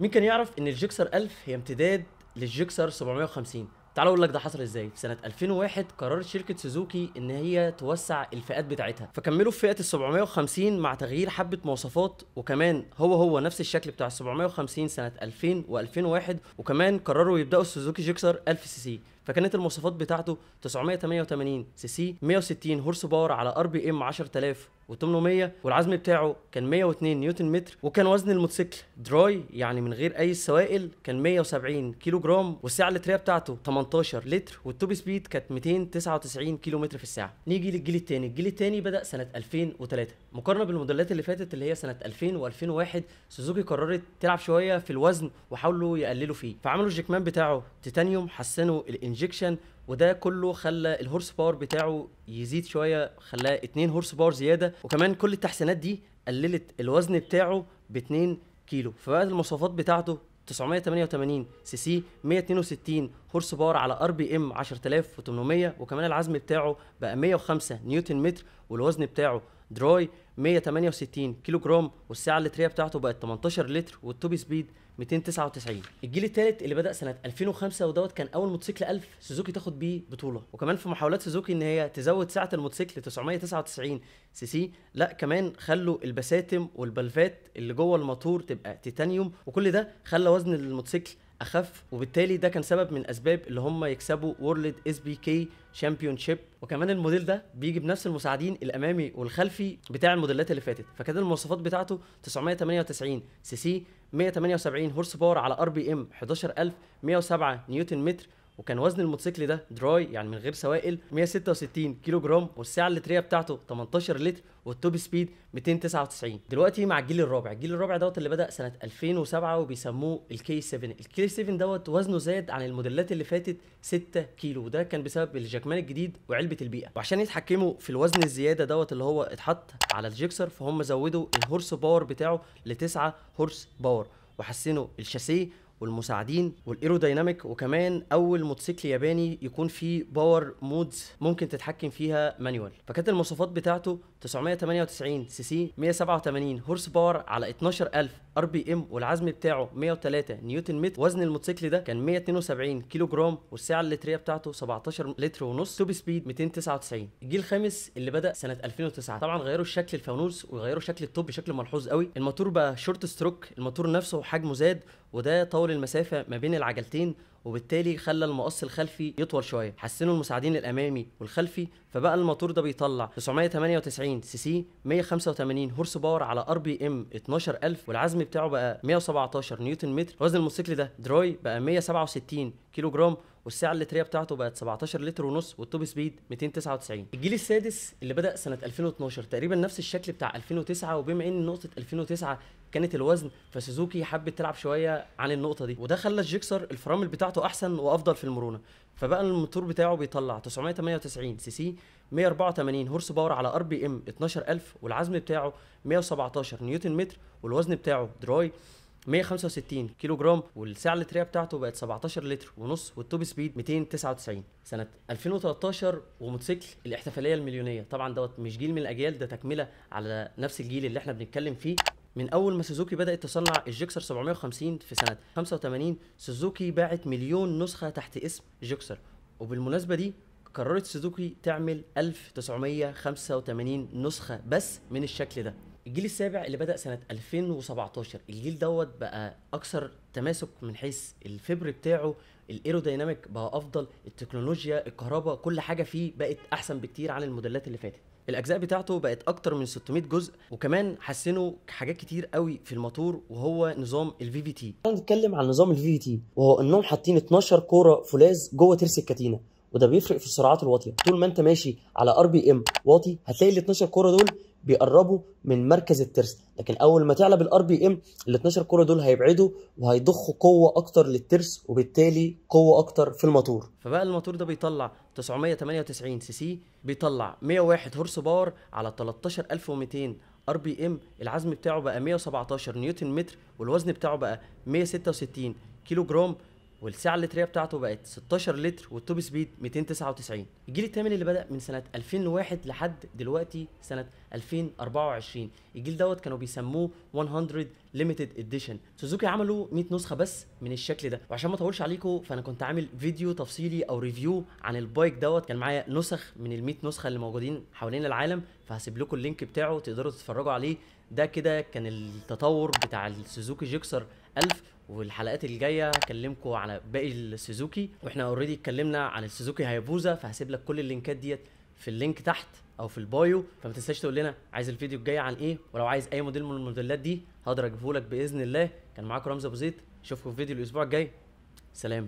مين كان يعرف ان الجيكسر 1000 هي امتداد للجيكسر 750؟ تعالوا اقول لك ده حصل ازاي. في سنة 2001 قررت شركة سوزوكي ان هي توسع الفئات بتاعتها، فكملوا في فئة ال 750 مع تغيير حبه مواصفات، وكمان هو نفس الشكل بتاع ال 750 سنة 2000 و2001، وكمان قرروا يبداوا السوزوكي جيكسر 1000 سي سي. فكانت المواصفات بتاعته 988 سي سي، 160 horse power على RPM 10800، والعزم بتاعه كان 102 نيوتن متر، وكان وزن الموتوسيكل dry يعني من غير اي سوائل كان 170 كيلو جرام، والسعة اللتريه بتاعته 18 لتر، وال top speed كانت 299 كيلو متر في الساعة. نيجي للجيل الثاني. الجيل الثاني بدا سنة 2003. مقارنة بالموديلات اللي فاتت اللي هي سنة 2000 و2001، سوزوكي قررت تلعب شوية في الوزن وحاولوا يقللوا فيه، فعملوا الجيكمان بتاعه تيتانيوم، حسنوا ال injection، وده كله خلى ال horse power بتاعه يزيد شوية، خلاه 2 horse power زيادة، وكمان كل التحسينات دي قللت الوزن بتاعه ب 2 كيلو. فبقت المواصفات بتاعته 988 سي سي، 162 horse power على RPM 10800، وكمان العزم بتاعه بقى 105 نيوتن متر، والوزن بتاعه dry 168 كيلو جرام، والسعة اللتريه بتاعته بقت 18 لتر، وال top speed 299. الجيل الثالث اللي بدأ سنة 2005، ودوت كان أول موتوسيكل 1000 سوزوكي تاخد بيه بطولة، وكمان في محاولات سوزوكي إن هي تزود سعة الموتوسيكل 999 سي سي، لا كمان خلوا البساتم والبلفات اللي جوه الموتور تبقى تيتانيوم، وكل ده خلى وزن الموتوسيكل اخف، وبالتالي ده كان سبب من اسباب اللي هم يكسبوا World SBK Championship. وكمان الموديل ده بيجي بنفس المساعدين الامامي والخلفي بتاع الموديلات اللي فاتت. فكده المواصفات بتاعته 998 سي سي، 178 horse power على RPM 11107 نيوتن متر، وكان وزن الموتوسيكل ده dry يعني من غير سوائل 166 كيلو جرام، والسعة اللتريه بتاعته 18 لتر، وال top speed 299. دلوقتي مع الجيل الرابع. الجيل الرابع دوت اللي بدأ سنة 2007 وبيسموه ال K 7. ال K 7 دوت وزنه زاد عن الموديلات اللي فاتت 6 كيلو، وده كان بسبب الجاكمان الجديد وعلبة البيئة. وعشان يتحكموا في الوزن الزيادة دوت اللي هو اتحط على الجيكسر، فهم زودوا ال horse power بتاعه ل 9 horse power، وحسنوا الشاسيه والمساعدين وال aerodynamic، وكمان اول موتوسيكل ياباني يكون فيه power modes ممكن تتحكم فيها manual. فكانت المواصفات بتاعته 998 سي سي، 187 horse power على 12000 RPM، والعزم بتاعه 103 نيوتن متر، وزن الموتوسيكل ده كان 172 كيلو جرام، والسعة اللتريه بتاعته 17 لتر ونص، top speed 299. الجيل الخامس اللي بدا سنة 2009، طبعا غيروا الشكل الفانوس وغيروا شكل ال top بشكل ملحوظ قوي. الموتور بقى short stroke، الموتور نفسه حجمه زاد، وده طول المسافة ما بين العجلتين، وبالتالي خلى المقص الخلفي يطول شوية. حسنوا المساعدين الامامي والخلفي، فبقى الموتور ده بيطلع 998 سي سي، 185 horse power على RPM 12000، والعزم بتاعه بقى 117 نيوتن متر، وزن الموتوسيكل ده dry بقى 167 كيلو جرام، والسعة اللتريه بتاعته بقت 17 لتر ونص، وال top speed 299. الجيل السادس اللي بدأ سنة 2012، تقريبا نفس الشكل بتاع 2009، وبما ان نقطة 2009 كانت الوزن، فسوزوكي حبت تلعب شوية عن النقطة دي، وده خلى الجيكسر الفرامل بتاعته احسن وافضل في المرونة. فبقى الموتور بتاعه بيطلع 998 سي سي، 184 horse power على RPM 12000، والعزم بتاعه 117 نيوتن متر، والوزن بتاعه dry 165 كيلو جرام، والسعة اللتريه بتاعته بقت 17 لتر ونص، وال top speed 299. سنة 2013 وموتوسيكل الاحتفالية المليونيه، طبعا دوت مش جيل من الاجيال، ده تكمله على نفس الجيل اللي احنا بنتكلم فيه. من اول ما سوزوكي بدات تصنع الجيكسر 750 في سنة 85، سوزوكي باعت 1,000,000 نسخه تحت اسم جيكسر، وبالمناسبة دي قررت سوزوكي تعمل 1985 نسخه بس من الشكل ده. الجيل السابع اللي بدأ سنة 2017، الجيل دوت بقى أكثر تماسك من حيث الفبر بتاعه، ال aerodynamic بقى أفضل، التكنولوجيا، الكهرباء، كل حاجة فيه بقت أحسن بكتير عن الموديلات اللي فاتت. الأجزاء بتاعته بقت أكتر من 600 جزء، وكمان حسنوا حاجات كتير قوي في الموتور، وهو نظام ال VVT. نتكلم عن نظام ال VVT، وهو إنهم حاطين 12 كورة فولاذ جوه ترس الكتينة، وده بيفرق في السرعات الواطية. طول ما أنت ماشي على RPM واطي هتلاقي ال 12 كورة دول بيقربوا من مركز الترس، لكن اول ما تعلى بال RPM ال 12 كورة دول هيبعدوا وهيضخوا قوة اكتر للترس، وبالتالي قوة اكتر في الموتور. فبقى الموتور ده بيطلع 998 سي سي، بيطلع 101 horse power على 13200 RPM، العزم بتاعه بقى 117 نيوتن متر، والوزن بتاعه بقى 166 كيلو جرام، والسعة اللتريه بتاعته بقت 16 لتر، وال top speed 299. الجيل الثامن اللي بدأ من سنة 2001 لحد دلوقتي سنة 2024، الجيل دوت كانوا بيسموه 100 limited edition. سوزوكي عملوا 100 نسخه بس من الشكل ده. وعشان ما اطولش عليكم فانا كنت عامل فيديو تفصيلي او review عن ال bike دوت، كان معايا نسخ من ال 100 نسخه اللي موجودين حوالين العالم، فهسيب لكم ال link بتاعه تقدروا تتفرجوا عليه. ده كده كان التطور بتاع السوزوكي جيكسر 1000، والحلقات الجاية هكلمكم على باقي السوزوكي، واحنا already اتكلمنا عن السوزوكي هايابوزا، فهسيب لك كل اللينكات ديت في ال link تحت او في ال bio. فما تنساش تقول لنا عايز الفيديو الجاي عن ايه، ولو عايز اي موديل من الموديلات دي هقدر اجيبه لك باذن الله. كان معاكم رمزي ابو زيد، اشوفكم في فيديو الاسبوع الجاي، سلام.